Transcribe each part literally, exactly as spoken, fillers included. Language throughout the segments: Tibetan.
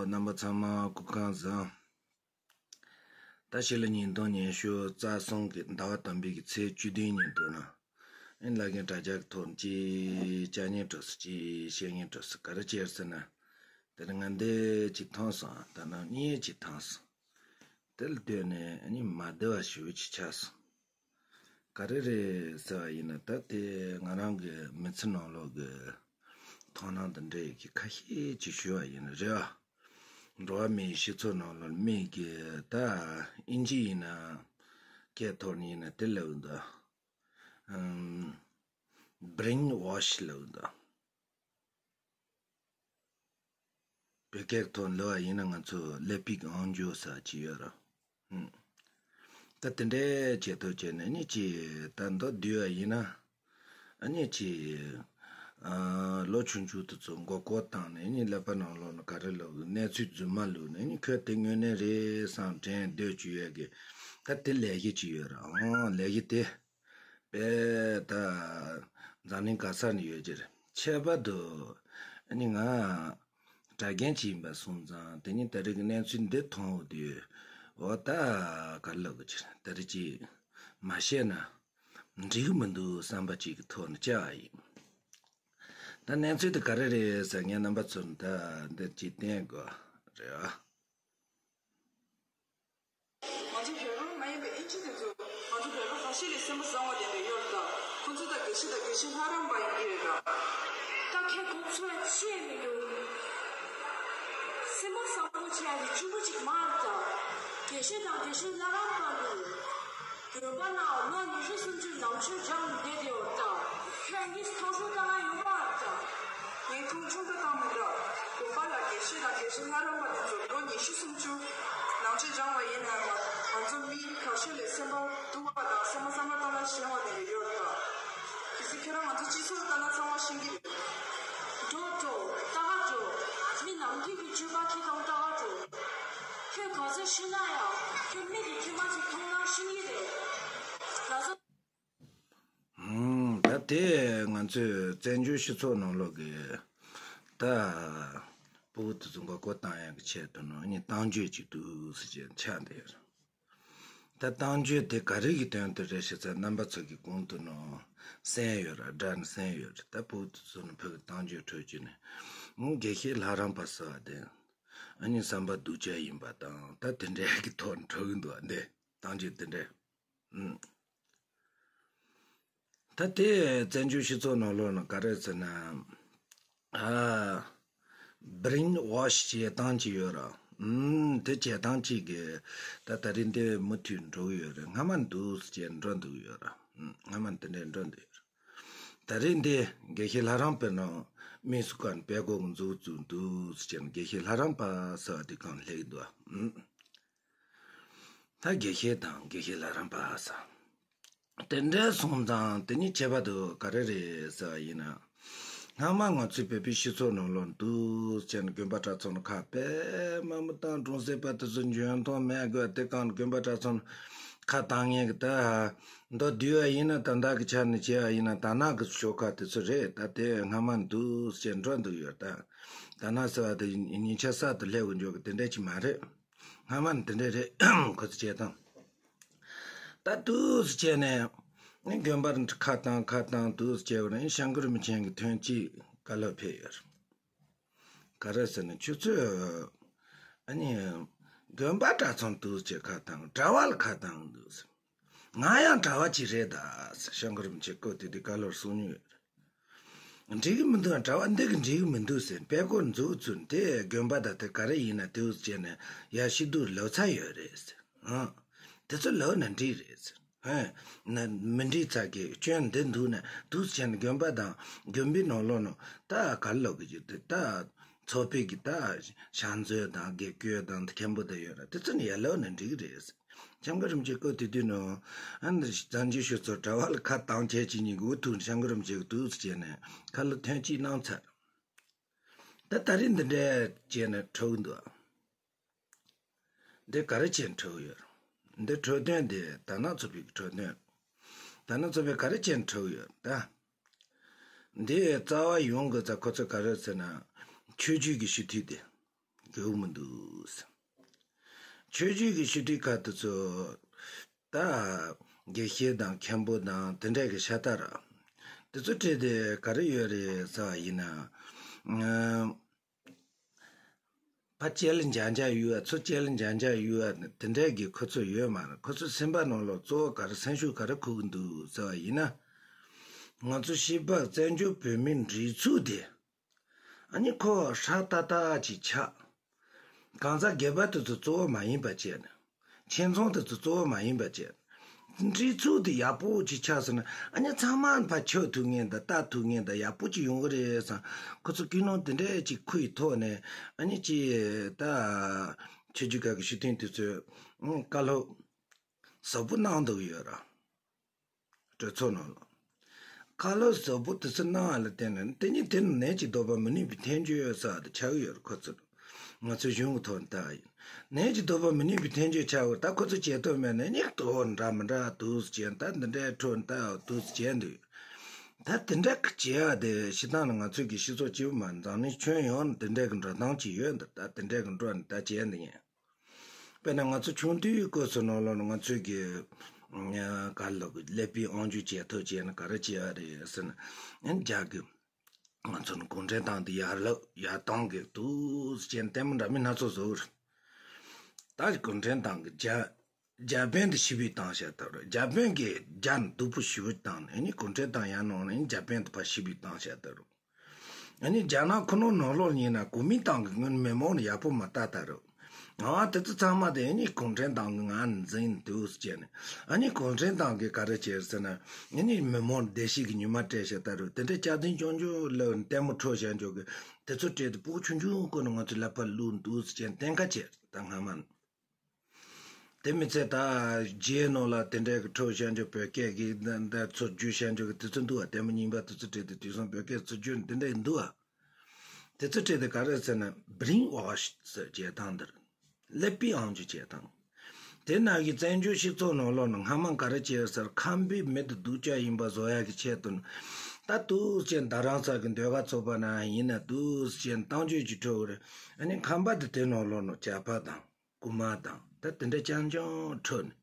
རྣམ་པ་ཚང་མ་སྐུ་ཁམས་བཟང་། ད་ཕྱི་ལོ་ཉིས་སྟོང་ཉི་ཤུ་རྩ་གསུམ་གྱི་ཟླ་བ་དང་པོའི་གི་ཚེས་བཅུ་བདུན་ཉིན་དུ་ན། ཨེ་བླ་རྒན་དྲ་རྒྱ་གི་ཐོག་ནས་ཅིག་བཅར་ཉན་འགྲོ་སོང་། ཅིག་བཤད་ཉན་འགྲོ་སོང་། ག་རེ་བྱས་ཟེར་ན། དེ་རིང་ང་འདི་ཅིག་མཐོང་སོང་། ད་ནང་གཉིས་ཅིག་མཐོང་སོང་། དེ་ལ་ལྟོས་ནས་ཨ་ནི་མ་བདེ་བ་ཞེ་པོ་ཅིག་ཆགས་སོང་། ག་རེ་རེད་ཟེར་བ་ཡིན་ན། ད་དེ་ང་རང་གི་མི་ཚེ་ནང་ལོགས་ཀྱི་མཐོང་སྣང་དང་འབྲེལ་ཡོད་ཀྱི་ཁ་ཤས་ཅིག་ཞུ་བ་ཡིན་ན་རེད་བ། འགྲོ་བ་མིའི་སྤྱི་ཚོགས་ནང་ལོགས་མི་གི་ད་ཨིན་ཇི་ཡིན་ན་སྐད་ཐོག་ནས་ཡིན་ན་དེ་ལབ་འདུག་ཨམ། brainwash ལབ་འདུག་བོད་སྐད་ཐོག་ལབ་པ་ཡིན་ན་ང་ཚོ་ཀླད་པའི་གི་ཨང་ཅོ་ཟེར་གྱི་ཡོད་རེད། ཨུམ། ད་དེ་འདྲའི་བྱེད་ཐབས་བྱས་ནས་ཨ་ནི་ཅིག་ད་མདོར་བསྡུས་པ་ཡིན་ན། ཨ་ནི་ཅིག་ཨ། ལོ་ཆུང་ཆུང་དེ་ཚོ་མགོ་སྐོར་བཏང་ནས་ཨ་ནི་ཀླད་པ་ནང་ལོགས་ནས་ག་རེ་ལབ་གི་གནས་ཚུལ་རྫུན་མ་བླུགས་ནས་ཨ་ནི་ཁོས་དེ་དངོས་གནས་རེད་བསམ་དྲན་སྡོད་ཀྱི་ཡོད་གི། ད་དེ་ལས་གཞི་ཅིག་ཡོད་རེད། ཨང་། ལས་གཞི་དེ། དཔེ་ད་འཛམ་གླིང་ག་ས་ནས་ཡོད་ཀྱི་རེད། ཁྱད་པར་དུ་ཨ་ནི་ང་དྲ་རྒན་ཅིག་ཡིན་པ་སོང་ཙང་དེ་ནི་ད་རེས་ཀྱི་གནས་ཚུལ་འདི་མཐོང་འོ་དུས་འོ་ད་ག་རེ་ལབ་དགོས་ཀྱི་རེད། ད་རེས་ཅིག་མ་བཤད་ན་འགྲིག་གི་མི་འདུག་བསམ་པ་ཅིག་གི་ཐོག་ནས་བཅར་བ་ཡིན། ད་གནས་ཚུལ་དེ་ག་རེ་རེད་ཟེར་ངས་རྣམ་པ་ཚོར་ད་འདི་ཅིག་བསྟན་དགོས་རེད་བ། ང་ཚོ་བོད་པ་མ་ཡིན་པའི་ཨིན་ཇི་དེ་ཚོ་ང་ཚོ་བོད་པ་ཁ་ཤས་ལས་སེམས་པ་བཟང་བ་ལྡན་པའི་ཡོད་རེད་ད། ཁོ་ཚོ་ད་དགེ་བཤེས་དང་དགེ་བཤེས་ལྷ་རམས་པ་ཡིན་གྱི་རེད་ད། ད་ཁྱེད་ཁོ་ཚོས་ཤེས་མི་འདུག་སེམས་པ་བཟང་པོ་བྱས་ཏེ་གཅིག་པུ་གཅིག་མ་རེད་ད། དགེ་བཤེས་དང་དགེ་བཤེས་ལྷ་རམས་པ་འདུག་དགོན་པ་ནང་ལོ་ཉི་ཤུ་སུམ་ཅུ་ནང་ཆོས་སྦྱངས་ནས་བསྡད་དེ་ཡོད་ད། ཁྱོད་གཉིས་ཐོང་ཤོར་བཏང་ན་ཡོང་མ་རེད་ད། ངས་ཐུགས་ཆུང་དུ་བཏང་མི་འདྲ། དགོན་པ་ལ་དགེ་བཤེས་དང་དགེ་བཤེས་ལྷ་རམས་པ་དེ་ཚོ་ལོ་ཉི་ཤུ་སུམ་ཅུ་ནང་ཆོས་སྦྱངས་པ་ཡིན་ན་ཡང་ང་ཚོ་མི་ཁ་ཤས་ལས་སེམས་པ་སྡུག་པ་དང་སེམས་པ་བཟང་པོ་བཏང་ན་ཞན་པ་དེ་འདྲ་ཡོད་རེད་ད། གལ་སྲིད་ཁྱེད་རང་ང་ཚོ་སྤྱི་ཚོགས་ལ་ལྟ་ན་ཚང་མ་ཤེས་ཀྱི་རེད། འགྲོ་འགྲོ་ལྟ་ག་འགྲོ། མི་ནམ་རྒྱུན་གྱི་སྤྱོད་པ་ཁྱེད་རང་ལྟ་ག་འགྲོ། ཁྱོད་ག་ཚོད་ཤི་ན་ཡང་ཁྱོད་མི་དེ་ཁྱོད་མ་ཚོ་མཐོང་སྣང་ཤེས་ཀྱི་རེད། ང་ཚོ། ཧུམ། ད་དེ་ང་ཚོས་བཙན་བྱོལ་སྤྱི་ཚོགས་ནང་ལོགས་ཀྱི་ད་ཕྲུ་གུ་དེ་ཚོ་མགོ་སྐོར་བཏང་ཡག་གི་ཆེད་དུ་ནོ་ཨ་ནི་གཏམ་བརྗོད་ཅིག་འདུག་ཟེར་བྱས་ཆགས་བསྡད་ཡོད་རེད། ད་གཏམ་བརྗོད་དེ་ག་རེ་གི་དོན་དུ་རེད་ཞེས་ཚེ་རྣམ་པ་ཚོ་གི་གོང་དུ་ནོ་གསན་ཡོད་རེད། སྒྲ་ནི་གསན་ཡོད་རེད། ད་ཕྲུ་གུ་དེ་ཚོ་ནི་ཕ་གི་གཏམ་བརྗོད་འཕྲོད་རྒྱུ་ནི་མོ་དགེ་བཤེས་ལྷ་རམས་པ་ཟེར་བ་དེ་ཨ་ནི་བསམ་པ་སྡུག་ཅག་ཡིན་པ་དང་ད་དེ་འདྲའི་གི་ཐོག་ནས་འཕྲོད་གི་འདུག་བ། འདི་གཏམ་བརྗོད་དེ་འདྲ། ཨུམ། ད་དེ་བཙན་བྱོལ་སྤྱི་ཚོགས་ནང་ལོགས་ན་ག་རེ་ཟེར་ན། ཨ། brainwash བྱེད་སྟངས་ཅིག་ཡོད་ར། ཨུམ། དེ་བྱེད་སྟངས་ཅིག་གིས་ད་ད་རིང་འདི་མུ་མཐུད་འགྲོ་གི་ཡོད་རེད། སྔ་མ་འདུག་ཟེར་བྱས་འགྲོ་འདུག་ཡོད་ར། ཨུམ། སྔ་མ་དེ་འདྲས་འགྲོ་འདུག་ཡོད་ར། ད་རིང་འདི་དགེ་བཤེས་ལྷ་རམས་པའི་ནང་དམིགས་སུ་བཀར་ནས་དཔེ་ཁོག་མཛུབ་བཙུགས་འདུག་ཟེར་བྱས་ནས་དགེ་བཤེས་ལྷ་རམས་པ་ཟེར་བ་དེ་གང་སླེབས་འདུག་ཨ། ཨུམ། ད་དགེ་བཤེས་དང་དགེ་བཤེས་ལྷ་རམས་པ་ཟེར། དེ་འདྲ་སོང་ཙང་དེ་ནི་ཁྱད་པར་དུ་ག་རེ་རེད་ཟེར་བ་ཡིན་ན། སྔ་མ་ང་ཚོའི་བོད་པའི་སྤྱི་ཚོགས་ནང་ལོགས་འདུག་ཟེར་ནས་དགོན་པ་གྲྭ་ཚང་ནང་ཁ་དཔེ་མ་མོ་དང་གྲོང་གསེབ་པ་དེ་ཚོ་འཇོན་ཐང་མེད་དགོས་དེ་གང་དགོན་པ་གྲྭ་ཚང་ནང་ཁ་བཏང་ངེས་ཀྱི་ད། མདོར་བསྡུས་པ་ཡིན་ན་ད་ལྟ་གི་ཆ་ནས་བྱས་པ་ཡིན་ན་ད་ནག་གི་ཆོལ་ཁ་དེ་ཚོ་རེད། ད་དེ་སྔ་མ་འདུག་ཟེར་འགྲོ་འདུག་ཡོད་ད། ད་ནག་ཟེར་བ་དེ་ཉིན་ཆ་གསར་དུ་སླེབས་འགྱོ་གི་དེ་འདྲ་ཅིག་མ་རེད། སྔ་མ་ནི་དེ་འདྲ་རེད། ཁོ་ཚོ་བྱེད་སྟངས། ད་འདུག་སེ་བྱས་ནས་ནི་དགོན་པར་ཁ་བཏང་ཁ་བཏང་འདུག་སེ་བྱས་པ་ནི་སྐྱབས་མགོན་རིན་པོ་ཆེ་གི་ཐུན་གཅིག་བཀའ་སློབ་ཕེབས་ཡོད་རེད། ག་རེ་ཟེར་ན་ཁྱོད་ཚོས་ཨ་ནི་དགོན་པ་གྲྭ་ཚང་འདུག་སེ་ཁ་བཏང་གྲྭ་བ་ལ་ཁ་བཏང་འདུག་ཟེར། ང་ཡང་གྲྭ་བ་ཅིག་རེད་ད་ཟེར་སྐྱབས་མགོན་རིན་པོ་ཆེ་སྐབས་དེ་དུས་བཀའ་སློབ་གསུང་མྱོང་ཡོད་རེད། འགྲིག་གི་མི་འདུག་གྲྭ་བ་འདི་གི་འགྲིག་གི་མི་འདུག་ཟེར་དཔེ་སྐོར་མཛུབ་བཙུགས་དེ་དགོན་པ་དང་དེ་ག་རེ་ཡིན་ན་དེའུ་བྱས་ནས་ཡར་ཤི་སྡུག་ལབ་ཚར་ཡོད་རེད་ཟེར། ཨང་། དེ་ཚོ་ལབ་ན་འགྲིག་རེད་ཟེར། ཨང་། ན་མི་འགྲིག་ཚ་གི་སྐྱོན་འདི་འདུག་ན་དེའུ་བྱས་ནས་དགོན་པ་དང་དགོན་པའི་ནང་ལོགས་ནང་ད་ག་རེ་ལབ་གི་ཡོད་དེ་ད་ཚོགས་པའི་གི་ད་ཕྱག་མཛོད་དང་དགེ་བསྐོས་དང་མཁན་པོ་དེ་ཡོད་ར་དེ་ཚོ་ནས་ཡར་ལབ་ན་འགྲིག་གི་རེད་ཟེར། སྐྱབས་མགོན་རིན་པོ་ཆེ་སྐབས་དེ་དུས་ནང་ཨ་ནི་བཙན་བྱོལ་སྤྱི་ཚོགས་གྲྭ་བ་ལ་ཁ་བཏང་བྱས་ཅིག་ཉིད་འུ་ཐུག་ནས་སྐྱབས་མགོན་རིན་པོ་ཆེ་གི་དུས་སུ་བྱས་ནས་ཁ་ལོ་ཐོན་སྐྱེད་གནང་ཚར། ད་ད་རེས་འདི་འདྲས་བྱས་ནས་འཁྲབ་འདུག་འདི་ག་རེ་བྱས་འཁྲབ་ཡོད། འདི་འཁྲབ་དོན་འདི་དར་ནག་ཚོགས་པའི་འཁྲབ་དོན། དར་ནག་ཚོགས་པས་ག་རེ་བྱས་འཁྲབ་ཡོད་ད། འདི་རྩ་བ་ཡོང་དགོས་ཙང་ཁོ་ཚོས་ག་རེ་ཟེར་ན། ཆོས་བརྒྱུད་ཀྱི་སྤྱི་འཐུས་དེ། གོ་གི་མི་འདུག་ཆོས་བརྒྱུད་ཀྱི་ཤུགས་དྲིན་ཁག་དེ་ཚོ་ད་དགེ་བཤེས་དང་མཁན་པོ་དང་དེ་འདྲ་གི་ཤ་སྟག་ར། དེ་ཚོ་བྲིས་ཏེ་ག་རེ་ཡོད་རེད་ཟེར་བ་ཡིན་ན། ཕ་ཅལ་འཇང་འཇང་ཡུལ་བ་ཚོ་ཅལ་འཇང་འཇང་ཡུལ་བ་དེ་འདྲ་གི་ཁོ་ཚོ་ཡོད་མ་རེད། ཁོ་ཚོ་སེམས་པ་ནང་ལ་གཙོ་བོ་ག་རེ་སེམས་ཤུགས་ག་རེ་འཁོར་གི་འདུག་ཟེར་བ་ཡིན་ན། ང་ཚོ་ཤེས་པ་བཙན་བྱོལ་བོད་མིའི་སྒྲིག་འཛུགས་དེ། ཨ་ནི་ཁོ་ཧྲ་ཏག་ཏག་ཅིག་ཆགས། གང་ཟག་སྒེར་པ་དེ་ཚོ་གཙོ་བོ་མ་ཡིན་པ་བྱས་ནས། ཁྱིམ་ཚང་དེ་ཚོ་གཙོ་བོ་མ་ཡིན་པ་བྱས། སྒྲིག་འཛུགས་དེ་ཡག་པོ་ཅིག་ཆགས་ཟིན་ན་ཨ་ནི་ཚང་མ་ཕར་ཆགས་ཐུབ་མཁན་དང་ལྟ་ཐུབ་མཁན་དང་ཡག་པོ་ཅིག་ཡོང་གི་རེད་བསམ། ཁོ་ཚོ་ཀུན་སློང་དེ་འདྲ་ཅིག་ཁུར་ཡི་ཐོག་ནས་ཨ་ནི་ཅིག་ད་ཆོས་བརྒྱུད་ཁག་གི་ཤུགས་ལྡན་དེ་ཚོས་བཀའ་སློབ་ཟབ་པོ་གནང་འདུག་ཡོད་ར། གྲོས་ཚོགས་ནང་ལ། བཀའ་སློབ་ཟབ་པོ་དེ་ཚོ་གནང་བ་ལ་བརྟེན་ནས་དེ་ཉིད་དེ་ནི་ནད་ཀྱིས་བཟློག་པ་མི་ནུས་པའི་ཐལ་འགྱུར་ཡོད་ས་དེ་ཆགས་ཀྱི་ཡོད་རེད། ཁོ་ཚོར་ང་ཚོའི་གཞུང་གི་ཐོག་ནས་ལྟ་བ་ཡིན། ནད་ཀྱིས་བཟློག་པ་མི་ནུས་པའི་ཐལ་འགྱུར་ཆགས་ཡོད། ད་ཁོ་ཚོ་བྱེད་ཐུབ་མེད་ནས་ནི་དོ་འདྲ་མི་འདྲ་འདུག་སེ་བྱས། ད་འདི་འདྲའི་ཁྲོད་ད་འདུག་སེ་བྱས་འདུག་ད་དེ་འདྲ་གི་བྱེད་ཡག་དེ་སྤྱིར་བཏང་ནས་ང་ཚོའི་གི་སྤྱི་ཚོགས་སྐྱིད་པོ་མ་འཛམ་གླིང་ཁྱོན་ཡོངས་ནས་དེ་འདྲ་གི་འགྲོ་སྟངས་ཅིག་ཡོད་འདུག་ད་དེ་འདྲ་གི་འགྲོ་ནས་ད་བྱས་འདུག་ཡིན། དཔེར་ན་ང་ཚོ་ཆུང་དུས་སྐབས་སུ་ནང་ལོགས་ནས་ང་ཚོས་ཀྱི་ག་ལ་གི་ཀླད་པའི་དབང་སྒྱུར་བྱེད་ཐབས་བྱས་ན་ག་རེ་བྱས་པ་རེད་ཟེར་ན། ཨན་རྒྱ་གི་ང་ཚོ་ནི་གུང་ཁྲན་ཏང་འདི་ཡར་ལོག་ཡར་གཏོང་གི་འདུག་ཟེར་ནས་ལྟད་མོ་འདྲ་མིན་སྣ་ཚོགས་བཟོ་གི་རེད། ད་གུང་ཁྲན་ཏང་གི་རྒྱ་རྒྱ་དཔོན་དེ་ཞི་བའི་ཏང་བྱས་ཐབས་རེད། རྒྱ་དཔོན་གྱིས་རྒྱ་ནི་སྡུག་པོ་ཞེ་པོ་བཏང་ནས་ཨ་ནི་གུང་ཁྲན་ཏང་ཡར་གནང་ནས་ཨ་ནི་རྒྱ་དཔོན་དེ་ཕར་ཞི་བའི་ཏང་བྱས་ཐབས་རེད། ཨ་ནི་རྒྱ་ནག་ཁོ་ནོ་ནང་ལོགས་ཡིན་ན་གོ་མིན་ཏང་གི་སྔོན་མི་མང་ནི་ཡག་པོ་མ་ལྟ་ལྟ་རུ། ང་དེ་ཚོ་ཚང་མ་དེ་ཨ་ནི་གུང་ཁྲན་ཏང་གི་ངང་འཛིན་འདུག་ཟེར་ནས། ཨ་ནི་གུང་ཁྲན་ཏང་གི་ག་རེ་བྱས་ཟེར་ན། ཨ་ནི་མི་མང་བདེ་སྐྱིད་ཀྱི་ཉི་མ་སྤྲད་བྱས་ལྟ་རུ་དེ་འདྲའི་སྐྱག་རྫུན་རྐྱང་རྐྱང་ལ་ལྟད་མོ་འཁྲབ་བྱས་འཇོག་གི། དེ་ཚོ་སྤྲད་དེ་ཕྲུ་གུ་ཆུང་ཆུང་ཀུན་ནི་ང་ཚོ་ལག་པར་བླུགས་འདུག་ཟེར་ནས་བསྟན་ཁ་བྱས་ད་སྔ་མ་ནི། དེ་མི་ཚད་ད་རྗེས་ནང་ལ་དེ་འདྲའི་གི་འཁྲབ་བྱས་འཇོག་བོད་སྐད་ཀྱི་འདི་འདི་ཚོ་བསྒྱུར་བྱས་འཇོག་གི་དེ་ཚོ་འདུག་བ། ལྟད་མོ་རྙིང་པ་དེ་ཚོ་བྲིས་ཏེ་དུས་སང་བོད་སྐད་ཚོ་བསྒྱུར་འདི་འདྲའི་འདུག་བ། དེ་ཚོ་བྲིས་ཏེ་ག་རེ་ཟེར་ན་brainwash ཟེར་བྱས་སྟངས་འདིར་ཀླད་པའི་དབང་སྒྱུར་བྱས་སྟངས། དེ་ནང་གི་བཙན་བྱོལ་སྤྱི་ཚོགས་ནང་ལོགས་ནས་སྔ་མ་ག་རེ་བྱས་ཟེར་ཁམས་པའི་མི་དེ་སྡུག་ཅག་ཡིན་པ་བཟོ་ཡག་གི་ཆེད་དུ་ད་འདུག་སེ་བྱས་རྡ་རམ་ས་གི་ཟློས་གར་ཚོགས་པ་ནང་ཡིན་ན་འདུག་སེ་བྱས་གཏམ་བརྗོད་ཅིག་འཁྲབ་རེད། ཨ་ནི་ཁམས་པ་དེ་དེ་ནང་ལོགས་ནས་ཇག་པ་དང་རྐུན་མ་དང་ད་དེ་འདྲ་རྐྱང་རྐྱང་འཁྲབ་ནས་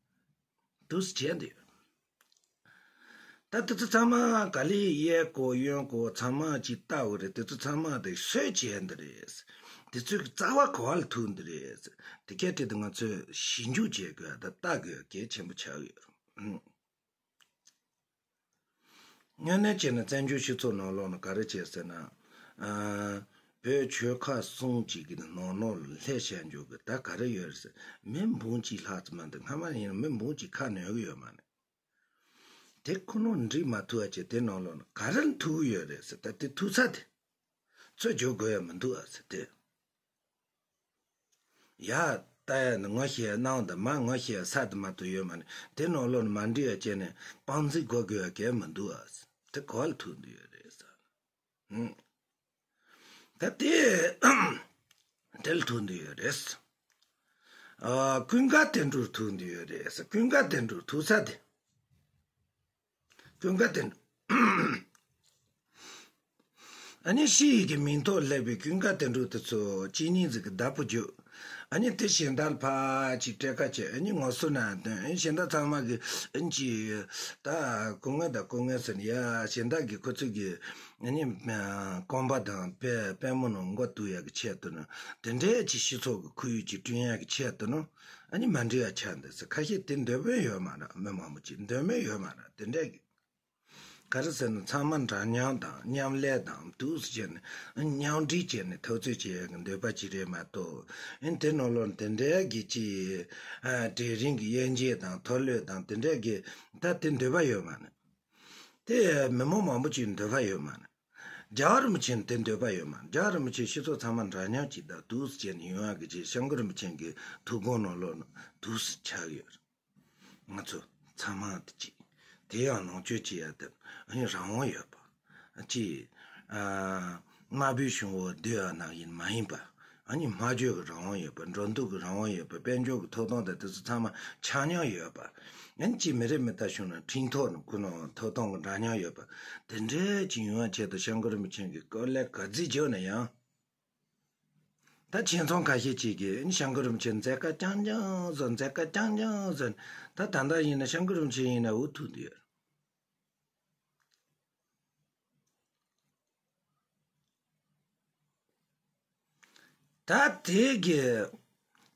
འདུག་སེ་བྱས་འདུག་ད་དེ་ཚོ་ཚང་མ་ག་ལེ་གཡས་སྐོར་གཡོན་སྐོར་ཚང་མ་ཅིག་ལྟ་བ་རེད། དེ་ཚོ་ཚང་མ་དེ་སུས་བྱས་འདི་རེད། དེ་ཚོའི་རྩ་བ་ག་བ་ལ་ཐུག་འདི་རེད། དེ་གའི་ཐད་དུ་ང་ཚོས་ཞིབ་འཇུག་བྱེད་དགོས་དང་ལྟ་དགོས་གལ་ཆེན་པོ་ཆགས་ཡོད། ཨང་། དངོས་གནས་བྱས་ན་བཙན་བྱོལ་སྤྱི་ཚོགས་ནང་ལོགས་ནས་ག་རེ་བྱས་ཟེར་ན། ཨ། བོད་ཆོལ་ཁ་གསུམ་གཅིག་གི་ནང་ནང་ལ་སླེབས་བྱས་འཇོག་གི་ད་ག་རེ་ཡོད་རེད་ཟེར། མི་འབུམ་གཅིག་ལྷག་ཙམ་མ་འདུག་སྔ་མ་ཡིན་ན་མི་འབུམ་གཅིག་ཁ་ནོན་གི་ཡོད་མ་རེད། དེ་ཁོ་ནོ་འགྲིག་མ་ཐུབ་པ་བྱས་དེ་ནང་ལོགས་ནས་ག་རེ་ཐུག་གི་ཡོད་རེད་ཟེར། ད་དེ་ཐུག་ས་དེ་ཚོད་འཇོག་དགོས་ཡ་མི་འདུག་ཨ་ཟེར་ཏེ། ཡ། ལྟ་ཡ་ནི་ངོ་ཤེས་ཡ་གནང་དང་མ་ངོ་ཤེས་ཡ་ས་དེ་མ་གཏོགས་ཡོད་མ་ནི་དེ་ནང་ལོགས་ནས་མ་འགྲིག་ཡ་བྱས་ནས་དཔང་རྩིས་དགོས་དགོས་ཡ་གལ་མི་འདུག་ཨ་ཟེར། དེ་ག་བ་ལ་ཐུག་འདི་ཡོད་རེད་ཟེར། ཨང་། ད་དེ་དེ་ལ་ཐུག་འདི་ཡོད་རེད། ཨ། ཀུན་དགའ་བསྟན་འགྲོར་ཐུག་འདི་ཡོད་རེད། ཀུན་དགའ་བསྟན་འགྲོར་ཐུག་ས་དེ། ཀུན་དགའ་བསྟན་འགྲོ། ཨ་ནི་ཕྱི་ཡི་གི་མིང་ཐོག་སླེབས་པའི་ཀུན་དགའ་བསྟན་འགྲོ་དེ་ཚོ་གཅིག་གཉིས་ཟིག་གི་བདག་པོ་རྒྱུག་ཨ་ནི་དེ་གཞན་དག་ལ་ཕར་ཅིག་སྤྲད་ཁ་བྱས། ཨ་ནི་ངོ་སོ་ན་དོན་ཨ་ནི་གཞན་དག་ཚང་མ་གི་ཨ་ནི་ཅིག་ད་སྐུ་ངལ་དང་སྐུ་ངལ་ཟེར་ནས་ཡ་གཞན་དག་གི་ཁོ་ཚོ་གི་ཨ་ནི་རྐང་པ་དང་པད་པད་མོ་ནང་མགོ་གཏུག་ཡག་གི་ཆེད་དུ་ནི་དེ་འདྲའི་ཅིག་སྤྱི་ཚོགས་ཀྱི་ཁོར་ཡུག་ཅིག་བསྐྲུན་ཡག་གི་ཆེད་དུ་ནི་ཨ་ནི་མ་འགྲིག་ཡ་ཆགས་འདུག་ཟེར། ཁ་ཤས་དེ་འདོད་པ་ཡོད་མ་རེད། མི་མང་པོ་ཅིག་འདོད་མོས་ཡོད་མ་རེད། དེ་འདྲའི་གི་ག་རེ་ཟེར་ན་ཚང་མ་འདྲ་མཉམ་དང་མཉམ་ལས་དང་འདུག་སེ་བྱས་ནས་མཉམ་འབྲེལ་བྱས་ནས་འཐབ་རྩོད་བྱེད་ཡག་གི་འདོད་པ་ཅིག་རེད་མ་གཏོགས། ཨ་ནི་དེ་ནང་ལོགས་དེ་འདྲའི་གི་ཅིག་ཨ་གྲལ་རིམ་གྱི་དབྱེ་འབྱེད་དང་མཐོ་ལོས་དང་དེ་འདྲའི་གི་ད་དེ་འདོད་པ་ཡོད་མ་རེད། དེ་མི་མང་མང་པོ་ཅིག་འདོད་པ་ཡོད་མ་རེད། རྒྱལ་བ་རིན་པོ་ཆེ་ནི་དེ་འདོད་པ་ཡོད་མ་རེད། རྒྱལ་བ་རིན་པོ་ཆེ་སྤྱི་ཚོགས་ཚང་མ་འདྲ་མཉམ་ཅིག་དང་འདུག་སེ་བྱས་ནས་ཡོང་ཡག་གི་ཅིག་སྐྱབས་མགོན་རིན་པོ་ཆེ་གི་ཐུགས་དགོངས་ནང་ལོགས་ནས་འདུག་སེ་ཆགས་ཡོད་རེད། ང་ཚོ་ཚང་མ་དེ་གཅིག་དེ་ཡང་ལོངས་སྤྱོད་བྱེད་ཡ་དེ་ཨ་ནི་རང་དབང་ཡོད་པ། གཅིག་ཨ་དམར་པོའི་གཞུང་འོག་སྡོད་ཡ་ནང་ཡིན་མ་ཡིན་པ། ཨ་ནི་སྨྲ་བརྗོད་ཀྱི་རང་དབང་ཡོད་པ། འགྲོ་འདུག་གི་རང་དབང་ཡོད་པ། དཔལ་འབྱོར་གྱི་ཐོབ་ཐང་དང་དེ་ཚོ་ཚང་མ་ཆ་མཉམ་ཡོད་པ། ཨ་ནི་གཅིག་མི་རིགས་མི་ཐ་གཞུང་ནང་ཁྲིམས་ཐོག་ནས་ཁོ་ནང་ཐོབ་ཐང་གི་འདྲ་མཉམ་ཡོད་པ། དེ་འདྲའི་ཅིག་ཡོང་བ་ཆེད་དུ་སྐྱབས་མགོན་རིན་པོ་ཆེ་གིས་སྐོར་ལས་ག་ཚོད་བརྒྱབ་ན་ཡང་། ད་ཁྱིམ་ཚང་ཁ་ཤས་ཅིག་གིས་ཨ་ནི་སྐྱབས་མགོན་རིན་པོ་ཆེ་མཛད་དཀའ་རྐྱང་རྐྱང་བཟོ། མཛད་དཀའ་རྐྱང་རྐྱང་བཟོ། ད་ད་ལྟ་ཡིན་ན་སྐྱབས་མགོན་རིན་པོ་ཆེ་ཡིན་ན་འུ་ཐུག་འདུག་ཡོད། ད་དེ་གི་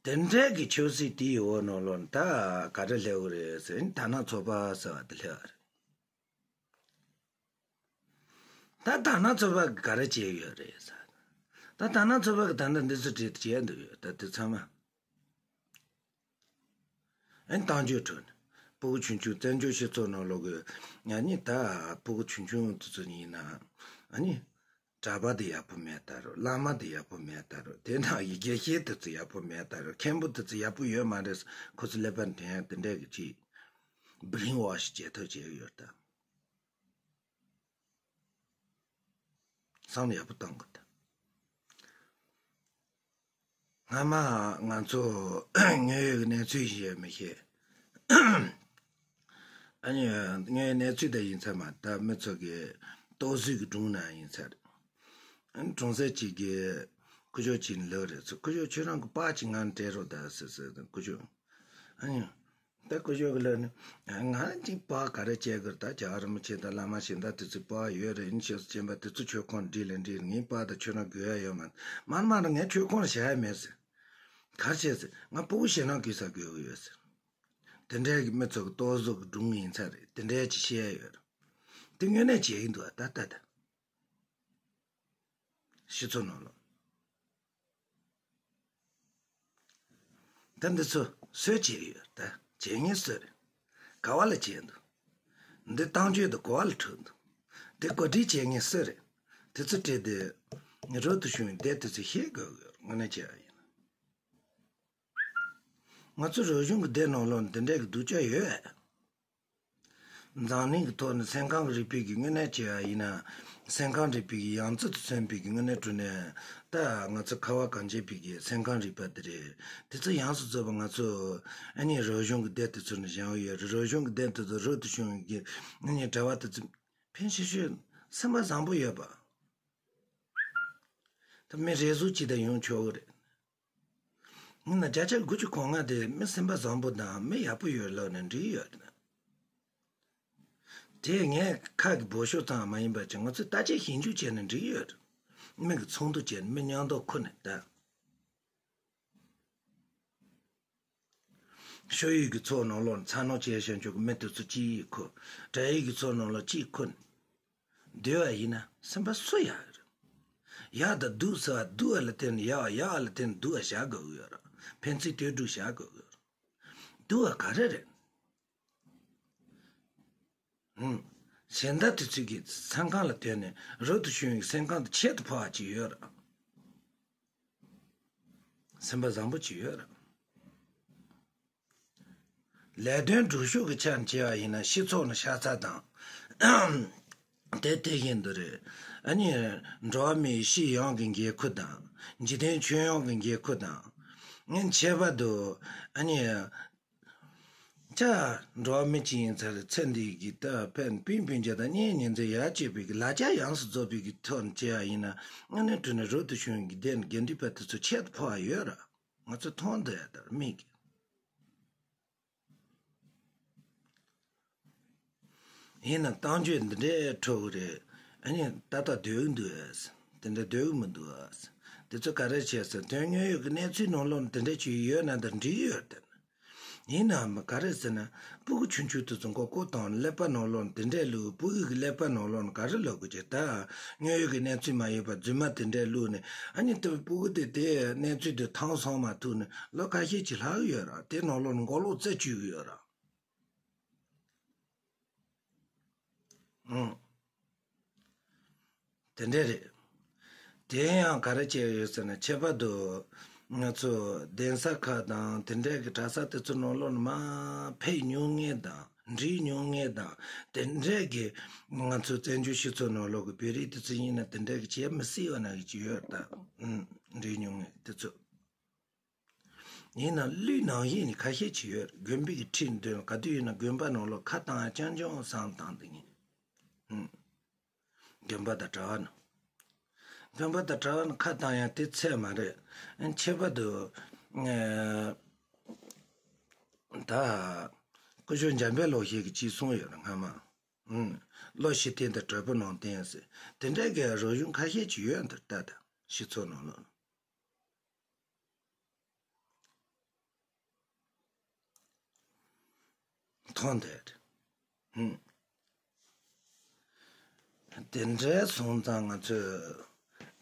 དེ་འདྲའི་གི་ཆབ་སྲིད་དེའི་འོག་ནང་ལོགས་ད་ག་རེ་སླེབས་ཀྱི་རེད་ཟེར་ན། དར་ནག་ཚོགས་པ་ཟེར་བ་དེ་སླེབས་པ་རེད། ད་དར་ནག་ཚོགས་པ་གིས་ག་རེ་བྱས་ཡོད་རེད་ཟེར། ད་དར་ནག་ཚོགས་པ་གིས་ད་ལྟ་འདི་ཚོ་བྲིས་བྱས་འདུག་ཡོད། ད་དེ་ཚང་མ། ཨ་ནི་གཏམ་བརྗོད་ཁྲོད་ནས་སྤུ་གུ་ཆུང་ཆུང་བཙན་བྱོལ་སྤྱི་ཚོགས་ནང་ལོགས་ཀྱི་ཨ་ནི་ད་སྤུ་གུ་ཆུང་ཆུང་དེ་ཚོ་ཡིན་ན་ཨ་ནི་གྲྭ་པ་དེ་ཡག་པོ་མེད་ད་རོ། བླ་མ་དེ་ཡག་པོ་མེད་ད་རོ། དེ་ནང་གི་དགེ་བཤེས་དེ་ཚོ་ཡག་པོ་མེད་ད་རོ། མཁན་པོ་དེ་ཚོ་ཡག་པོ་ཡོད་མ་རེད། ཁོ་ཚོ་ཀླད་པ་འདྲེན་ཡ་དེ་འདྲས་ཀྱི་ཅིག་brainwash་བྱེད་ཐབས་བྱེད་ཀྱི་ཡོད་ད། བསམ་བློ་ཡག་པོ་གཏོང་དགོས་ད། སྔ་མ་ང་ཚོ་དངོས་ཡོད་ཀྱི་གནས་ཚུལ་ཡིན་ཡོད་མི་ཤེས། ཨ་ནི་དངོས་ཡོད་གནས་ཚུལ་དེ་ཡིན་ཚར་མ། ད་མི་ཚོ་གི་ལྟོ་བཟོས་ཀྱི་སྒྲུང་ན་ཡིན་ཚར། ཨ་ནི་གྲོང་གསེབ་ཅིག་གི་སྐུ་ཞབས་ཅིག་ལབ་རེད། ཚོ་སྐུ་ཞབས་ཁྱོད་རང་གི་པར་ཅིག་ང་སྤྲད་རོགས་ད་ཟེར་ཟེར། སྐུ་ཞབས་ཨ་ནི། ད་སྐུ་ཞབས་ཀྱིས་ལབ་ནས། ང་གཅིག་པར་ག་རེ་བྱེད་དགོས། ད་རྒྱལ་བ་རིན་པོ་ཆེ་དང་བླ་མ་གཞན་དག་དེ་ཚོའི་པར་ཡོད་རེད། ཡིན་ཞེས་སུ་བྱས་པ་དེ་ཚོ་ཁྱོད་ཁོང་འགྲིག་ལ་འགྲིག་ངའི་པར་དང་ཁྱོད་རང་དགོས་ཡ་ཡོད་མ། མ་མ་ར་ངས་ཁྱོད་ཁོང་ལ་བྱ་ཡ་མེད་ཟེར། ག་རེ་བྱས་ཟེར། ང་སྤུ་གུ་ཞེ་དྲག་གུས་ས་དགོས་ཀྱི་ཡོད་ཟེར། དེ་འདྲའི་གི་མི་ཚོ་གི་ལྟོ་བཟོ་གི་སྒྲུང་ཡིན་ཚར་རེད། དེ་འདྲའི་ཅིག་བཤད་ཡ་ཡོད་རེད། དེ་དངོས་གནས་བྱེད་ཀྱི་འདུག་ཨ། ད་ད་ད། སྤྱི་ཚོགས་ནང་ལོགས། ད་འདི་ཚོ་སུས་བྱེད་ཀྱི་ཡོད། ད་བྱེད་མཁན་སུ་རེད། ག་བ་ལ་བྱས་འདུག་འདི་གཏམ་བརྗོད་དེ་ག་བ་ལ་འཁྲུག་འདུག་འདི་གོ་སྒྲིག་བྱེད་མཁན་སུ་རེད། དེ་ཚོ་བྲིས་ཏེ་རབ་ཏུ་བྱུང་བའི་སྡེ་དེ་ཚོ་ཤེས་དགོས་ཀྱི་ཡོད། དངོས་གནས་བྱས་པ་ཡིན་ན། ང་ཚོ་རབ་བྱུང་གི་སྡེ་ནང་ལོགས་ནས་འདི་འདྲའི་གི་སྡུག་ཅག་ཡོད། འཛམ་གླིང་གི་ཐོག་ནས་སེམས་ཁམས་ཀྱི་རིག་པའི་གི་དངོས་གནས་བྱས་པ་ཡིན་ན། སེམས་ཁམས་རིག་པའི་གི་ཡང་རྩེ་དུ་སོན་པའི་གི་དངོས་གནས་དྲང་གནས། ད་ང་ཚོ་ཁ་བ་གངས་ཅན་པའི་གི་སེམས་ཁམས་རིག་པ་དེ་རེད། དེ་ཚོ་ཡོངས་སུ་རྫོགས་པ་ང་ཚོ་ཨ་ནི་རབ་བྱུང་གི་སྡེ་དེ་ཚོ་ནས་སྦྱངས་ཡོད་རེད། རབ་བྱུང་གི་སྡེ་དེ་ཚོ་རབ་ཏུ་བྱུང་བའི་གི་ཨ་ནི་གྲྭ་པ་དེ་ཚོ་ཕན་ཆེ་ཤོས་སེམས་པ་བཟང་པོ་ཡོད་པ། ད་མི་རེ་ཟུང་གཅིག་དང་ཡོང་ཆོག་གི་རེད། ཡིན་ན་བརྒྱ་ཆ་དགུ་བཅུ་གོ་ལྔ་དེ་མི་སེམས་པ་བཟང་པོ་དང་མི་ཡག་པོ་ཡོད་ལབ་ནས་འགྲིག་ཡོད་རེད། དེ་ངས་ཁ་གི་འབོད་ཤོག་ཙམ་མ་ཡིན་པ་ཅིག་ང་ཚོས་བརྟག་དཔྱད་ཞིབ་འཇུག་བྱས་ནས་འགྲིག་ཡོད་རེད། མི་གི་ཚོགས་འདུ་བྱས་ནས་མི་མཉམ་དུ་ཁུར་ནས་ད། ཤོ་ཡུལ་གྱི་ཚོགས་ནང་ལོགས་ཚ་ནོ་བྱས་བཞིན་ཆོག་གི་མི་དེ་ཚོ་གཅིག་ཁུར། དགྲ་ཡུལ་གྱི་ཚོགས་ནང་ལོགས་གཅིག་ཁུར། སྡོད་པ་ཡིན་ན་སེམས་པ་སུ་ཡག་རེད། ཡག་དང་སྡུག་ཟེར་བ། སྡུག་པ་ལ་བརྟེན་ནས་ཡག་པ། ཡག་པ་ལ་བརྟེན་ནས་སྡུག་པ་བཞག་དགོས་ཀྱི་ཡོད་རེད། ཕན་ཚུན་ལྟོས་གྲུབ་བཞག་དགོས་ཀྱི་ཡོད་རེད། སྡུག་པ་ག་རེ་རེད། ཧུམ། གཞན་དག་དེ་ཚོས་ཀྱི་སེམས་ཁམས་ལ་བརྟེན་ནས་རབ་ཏུ་བྱུང་བའི་སེམས་ཁམས་དེ་ཁྱད་དུ་འཕགས་པ་ཅིག་ཡོད་རེད། སེམས་པ་བཟང་པོ་ཅིག་ཡོད་རེད། ལས་དོན་སྒྲུབ་ཕྱོགས་ཀྱི་ཆ་ནས་བྱས་པ་ཡིན་ན་སྤྱི་ཚོགས་ནང་ཤ་ཚ་དང་། དེ་དེ་བཞིན་དུ་རེད། ཨ་ནི་འགྲོ་བ་མིའི་སྤྱི་ཡོངས་ཀྱི་འགན་ཁུར་དང་། འཇིག་རྟེན་ཁྱོན་ཡོངས་ཀྱི་འགན་ཁུར་དང་། ངས་ཁྱད་པར་དུ་ཨ་ནི་ཅག་འགྲོ་བ་མི་གཅིག་ཡིན་ཚར་ཚེ་འདི་གི་ད་ཕན་སྤུན་སྤུན་མཆེད་དང་གཉེན་ཉེ་ཚན་ཡར་སྐྱེད་པའི་གི་ལ་རྒྱ་ཡོངས་སུ་རྫོགས་པའི་གི་ཐོག་ནས་བྱས་པ་ཡིན་ན། དངོས་གནས་དྲང་གནས་རབ་ཏུ་བྱུང་བའི་གི་སྡེ་ནས་དགེ་འདུན་པ་དེ་ཚོ་ཁྱད་དུ་འཕགས་པ་ཡོད་རེད། ང་ཚོ་མཐོང་འདོད་ཡ་ལྟར་མིག་གིས། ཡིན་ནའང་གཏམ་བརྗོད་འདི་འདྲའི་འཁྲུག་གི་རེད། ཨ་ནི་ཏག་ཏག་སྡོད་ཀྱི་འདུག་ཨ། དེ་འདྲ་སྡོད་ཀྱི་མི་འདུག་ཨ། དེ་ཚོ་ག་རེ་བྱས་ཟེར། དོན་དངོས་ཡོད་ཀྱི་གནས་ཚུལ་ནང་ལོགས་ནས་དེ་འདྲ་ཅིག་ཡོད་ན་ད་འགྲིག་ཡོད་དེ། ཡིན་ནའང་ག་རེ་ཟེར་ན། སྤུ་གུ་ཆུང་ཆུང་དེ་ཚོ་མགོ་སྐོར་བཏང་ནས་ཀླད་པ་ནང་ལོགས་ནས་དེ་འདྲའི་བླུགས། སྤུ་གུ་གི་ཀླད་པ་ནང་ལོགས་ནས་ག་རེ་ལབ་དགོས་ཀྱི། ད་དངོས་ཡོད་ཀྱི་གནས་ཚུལ་མ་ཡིན་པ་རྫུན་མ་དེ་འདྲའི་བླུགས་ནས། ཨ་ནི་དེ་སྤུ་གུ་དེ་དེ་གནས་ཚུལ་དེ་ཐང་སོང་མ་ཐུག་ནས་ལོ་ཁ་ཤས་ཅིག་ལྷག་གི་ཡོད་རེད། དེ་ནང་ལོགས་ནས་མགོ་ལོག་རྩད་གཅོད་ཀྱི་ཡོད་རེད། ཨང་། དེ་འདྲ་རེད། དེ་ཡང་ག་རེ་བྱས་ཡོད་ཟེར་ན། ཁྱད་པར་དུ་ང་ཚོ་གདན་ས་ཁག་དང་དེ་འདྲའི་གི་གྲྭ་ས་དེ་ཚོ་ནང་ལོགས་ནས་མར་ཕེབས་མྱོང་མཁན་དང་འགྲིག་མྱོང་མཁན་དང་། དེ་འདྲའི་གི་ང་ཚོ་བཙན་བྱོལ་སྤྱི་ཚོགས་ནང་ལོགས་ཀྱི་བོད་རིགས་དེ་ཚོ་ཡིན་ན་དེ་འདྲའི་གི་བྱེད་མི་སྲིད་པ་ནང་གི་ཅིག་ཡོད་རེད་ད། ཨང་། འགྲིག་མྱོང་མཁན་དེ་ཚོ། ཡིན་ནའང་ལུས་ནང་བཞིན་ནི་ཁ་ཤས་ཅིག་ཡོད་རེད། དགོན་པའི་གི་ཁྲིར་འདོན་ག་དུས་ཡིན་ན་དགོན་པ་ནང་ལོགས་ཁ་བཏང་ཡ་རྐྱང་རྐྱང་བསམ་བཏང་དེ་ཡིན། ཨུམ། དགོན་པ་དང་གྲྭ་བ་ནང་། སྟོན་པ་དང་གྲྭ་བ་ནི་ཁ་བཏང་ཡང་དེ་ཚད་མ་རེད། ཨ་ནི་ཁྱད་པར་དུ་ཨ་ད་སྐུ་ཞབས་འཇམ་དཔལ་ལོ་ཤེས་ཀྱིས་ཅིག་གསུངས་ཡོད་རེད་སྔ་མ། ཨུམ། བློ་ཤེས་བསྟེན་དང་གྲོགས་པོ་ནང་བསྟེན་ཟེར། དེ་འདྲ་གི་རོ་གཞུང་ཁ་ཤས་ཅིག་ཡོད་འདུག་ད་ད་སྤྱི་ཚོགས་ནང་ལོགས་ལ། མཐོང་དེར། ཧུམ། དེ་འདྲའི་སོང་ཙང་ང་ཚོས་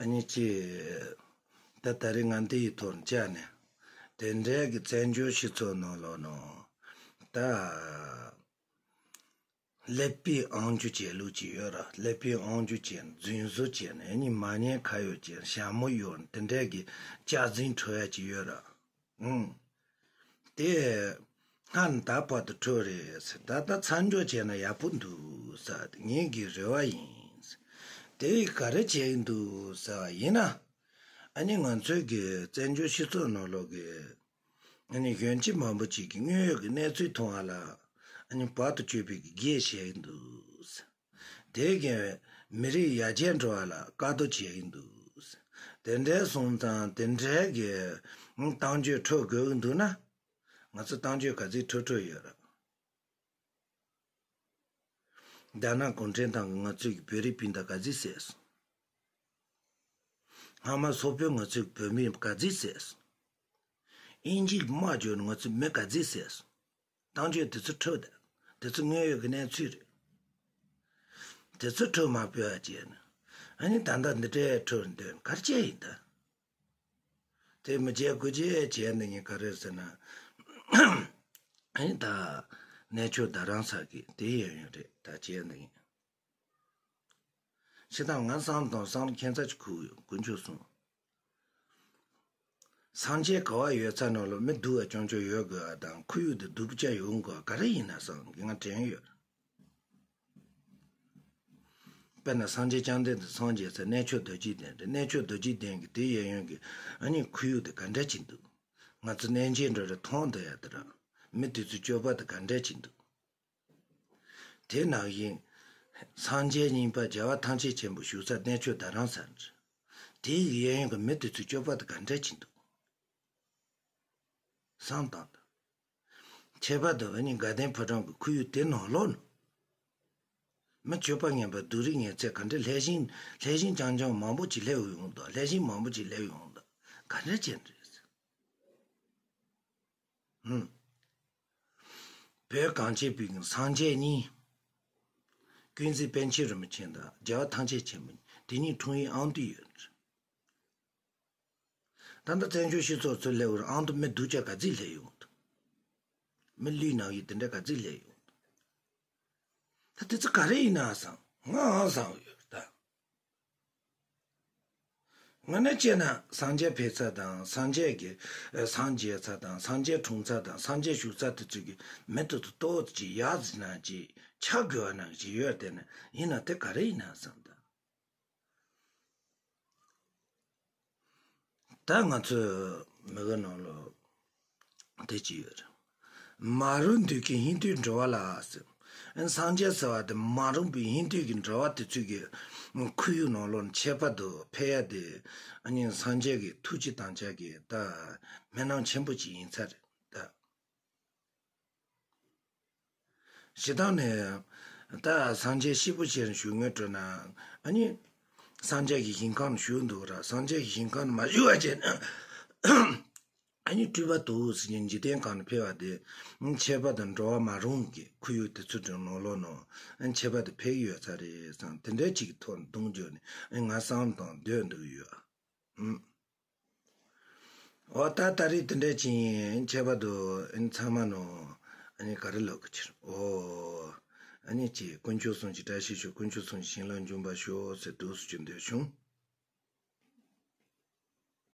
ཨ་ནི་ཅི། ད་ད་རེས་ང་འདི་ཡི་ཐོག་བཅར་ནས། དེ་འདྲའི་གི་བཙན་བྱོལ་སྤྱི་ཚོགས་ནང་ལོགས་ནང་། ད། ཀླད་པའི་ཨང་ཅུ་བྱས་ལུགས་ཅིག་ཡོད་ར། ཀླད་པའི་ཨང་ཅུ་བྱས་རྫུན་བཟོ་བྱས་ནས་ཨ་ནི་མ་ཉེས་ཁ་གཡོགས་བྱས་ཞྭ་མོ་གཡོགས་དེ་འདྲའི་གི་སྐྱག་རྫུན་འཁྲུ་ཡ་ཅིག་ཡོད་ར། ཨུང་། དེ་སྔར་ད་བར་དུ་འཁྲུལ་རེད་ཟེར། ད་ལྟ་མཚམས་འཇོག་བྱས་ན་ཡག་པོ་འདུག་ཟེར། ངེད་ཀྱི་རེ་བ་ཡིན་ཟེར། དེ་ག་རེ་བྱས་ཡིན་འདུག་ཟེར་བ་ཡིན་ན། ཨ་ནི་ང་ཚོའི་གི་བཙན་བྱོལ་སྤྱི་ཚོགས་ནང་ལོགས་ཀྱི་ཨ་ནི་གཞོན་སྐྱེས་མང་པོ་ཅིག་གིས་དངོས་ཡོད་ཀྱི་གནས་ཚུལ་མཐོང་བ་ལ་ཨ་ནི་བར་དུ་གཅོད་པའི་གི་གེགས་བྱས་ཡིན་འདུག་ཟེར། དེ་གིས་མི་རིགས་ཡར་རྒྱས་འགྲོ་བ་ལ་དཀའ་སྡུག་བྱེད་ཀྱི་འདུག། དེ་འདྲའི་སོང་ཙང་དེ་འདྲའི་གི་གཏམ་བརྗོད་འཁྲོལ་དགོས་ཀྱི་འདུག་ན། ང་ཚོ་གཏམ་བརྗོད་ག་ཚོད་འཁྲོལ་འཁྲོལ་ཡོད་རེད། རྒྱ་ནག་གུང་ཁྲན་ཏང་གིས་ང་ཚོའི་བོད་རིགས་སྤུན་ཟླ་ག་ཚོད་བསད་སོང་། སྔ་མ་སོག་པོས་ང་ཚོའི་བོད་མི་ག་ཚོད་བསད་སོང་། དབྱིན་ཇིས་དམག་བརྒྱབ་ནས་ང་ཚོའི་མི་ག་ཚོད་བསད་སོང་། གཏམ་བརྗོད་དེ་ཚོ་འཁྲོལ་ད། དེ་ཚོ་དངོས་ཡོད་ཀྱི་གནས་ཚུལ་རེད། དེ་ཚོ་འཁྲོལ་མ་ཕོད་པ་བྱས་ནས། ཨ་ནི་ད་ལྟ་འདི་འདྲའི་འཁྲོལ་འདོད་ག་རེ་བྱས་ཡིན་ད། དེ་མི་བྱེད་དགུ་བྱེད་བྱས་ནས་ངས་ག་རེ་ཟེར་ན། ཨ་ནི་ད་གནས་མཆོག་རྡ་རམ་ས་གི་དེ་ཡོད་ཡོད་རེད་ད་བྱས་ནས་ངས། ཤི་དང་ང་བསམ་དང་བསམ་ཁྱད་མཚར་ཅིག་ཁུག་ཡོད་དཀོན་མཆོག་གསུམ། སངས་རྒྱས་ག་བ་ཡོད་ས་ནང་ལ་མི་སྡུག་པ་རྐྱང་རྐྱང་ཡོད་དགོས་པ་དང་ཁོར་ཡུག་དེ་སྡུག་པོ་ཅིག་ཡོང་དགོས་པ་ག་རེ་ཡིན་ན་བསམ་གི་ང་དྲན་ཡོད། དཔེར་ན་སངས་རྒྱས་བཅོམ་ལྡན་འདས་སངས་རྒྱས་ས་གནས་མཆོག་རྡོ་རྗེ་གདན་རེད། གནས་མཆོག་རྡོ་རྗེ་གདན་གྱི་དེ་གཡས་གཡོན་གྱི་ཨ་ནི་ཁོར་ཡུག་དེ་ག་འདྲ་ཅིག་འདུག། ང་ཚོ་གནས་མཇལ་འགྲོ་རེ་མཐོང་འདུག་ཡ་དེ་ར། མི་དེ་ཚོའི་སྤྱོད་པ་དེ་ག་འདྲ་ཅིག་འདུག། དེ་ནང་བཞིན། སངས་རྒྱས་གཉིས་པ་རྒྱལ་བ་ཐམས་ཅད་མཁྱེན་པ་བཞུགས་ས་གནས་མཆོག་རྡ་རམ་ས་རེད། དེའི་གཡས་གཡོན་གྱི་མི་དེ་ཚོའི་སྤྱོད་པ་དེ་ག་འདྲ་ཅིག་འདུག། བསམ་བཏང་དང་། ཁྱད་པར་དུ་ཨ་ནི་དགའ་ལྡན་ཕོ་བྲང་གི་ཁོར་ཡུག་དེ་ནང་ལོགས་ནས། མི་སྤྱོད་པ་ངན་པ་སྡུག་རིགས་ངན་ཚད་ག་འདྲ་ལྷད་ཞེན་ལྷད་ཞེན་རྐྱང་རྐྱང་མང་པོ་ཅིག་སླེབས་ཡོང་དང་ལྷད་ཞེན་མང་པོ་ཅིག་སླེབས་ཡོང་དང་ག་འདྲ་ཅིག་རེད། ཧུམ། བོད་གངས་ཅན་པའི་སངས་རྒྱས་གཉིས། ཀུན་གཟིགས་པཎ་ཆེན་རིན་པོ་ཆེ་དང་རྒྱལ་བ་ཐམས་ཅད་མཁྱེན་པ་གཉིས་དེ་གཉིས་འཁྲུངས་ཡུལ་ཨ་མདོ་ཡོད། ད་ལྟ་བཙན་བྱོལ་སྤྱི་ཚོགས་ཚུར་སླེབས་པར་ཨ་མདོ་མི་སྡུག་ཅག་ག་ཚོད་སླེབས་ཡོང་འདུག། མི་ལུས་ནང་ཡོད་དེ་འདྲ་ག་ཚོད་སླེབས་ཡོང་འདུག། ད་དེ་ཚོ་ག་རེ་ཡིན་ན་བསམ་ང་ཨང་བསམ་ཡོད་ད། ང་ནི་བྱས་ན་སངས་རྒྱས་ཕེབས་ས་དང་སངས་རྒྱས་ཀྱི་ཨ་སངས་རྒྱས་ས་དང་སངས་རྒྱས་འཁྲུངས་ས་དང་སངས་རྒྱས་བཞུགས་ས་དེ་ཚོ་གི་མི་དེ་ཚོ་ཏོག་ཙམ་ཅིག་ཡག་ཟིན་ན་ཅིག་ཆགས་དགོས་པ་ནང་བཞིན་ཡོད་དེ་ནི་ཡིན་ན་དེ་ག་རེ་ཡིན་ན་བསམ་ད། ད་ང་ཚོའི་མི་གི་ནང་ལོགས་དེ་ཅི་ཡོད་རེད། མ་རུངས་འདུལ་མཁན་ཧིན་དུའི་འགྲོ་བ་ལ་ཟེར། སངས་རྒྱས་ཟེར་བ་དེ་མ་རུངས་པའི་ཧིན་དུའི་གི་འགྲོ་བ་དེ་ཚོའི་གི་ཁོར་ཡུག་ནང་ལོགས་ནས་ཁྱད་པར་དུ་ཕེབས་ཡ་དེ་ཨ་ནི་སངས་རྒྱས་ཀྱི་ཐུགས་རྗེ་དམ་བཅའ་གི་ད་སྨོན་ལམ་ཆེན་པོ་ཅིག་ཡིན་ས་རེད་ད། སྤྱིར་བཏང་ནས་ད་སངས་རྒྱས་སྐྱེས་བུ་ཞིག་བཞུགས་ངེས་འགྲོ་ན་ཨ་ནི་སངས་རྒྱས་ཀྱི་ཞིང་ཁམས་ནས་བཞུགས་འདུག་ར། སངས་རྒྱས་ཀྱི་ཞིང་ཁམས་ནས་མ་བཞུགས་པ་བྱས་ན་ཨ་ནི་སྤྲུལ་པ་དུ་ཟེར་ནས་འཇིག་རྟེན་གང་ནས་ཕེབས་པ་དེ་ཁྱད་པར་དུ་འགྲོ་བ་མ་རུངས་ཀྱི་ཁོར་ཡུག་དེ་ཚོ་དེ་ནང་ལོགས་ནང་ཁྱད་པར་དུ་ཕེབས་ཀྱི་ཡོད་ས་རེད་བསམ་དེ་འདྲ་ཅིག་གི་ཐོག་ནས་གདོང་བརྗོད་ནས་ང་བསམ་དང་འདོད་འདུག་ཡོད། ཨུམ། འོ་ད་ད་རེས་དེ་འདྲ་ཅིག་ཡིན། ཁྱད་པར་དུ་ཨ་ནི་ཚང་མ་ནོ་ཨ་ནི་ག་རེ་ལབ་གི་ཕྱིར་འོ། ཨ་ནི་ཅི་དཀོན་མཆོག་གསུམ་གྱི་བཀྲ་ཤིས་ཤོག། དཀོན་མཆོག་གསུམ་གྱི་བྱིན་རླབས་འབྱུང་བར་ཤོག་ཟེར་འདུག་སུ་ཅི་འདོད་བྱུང་།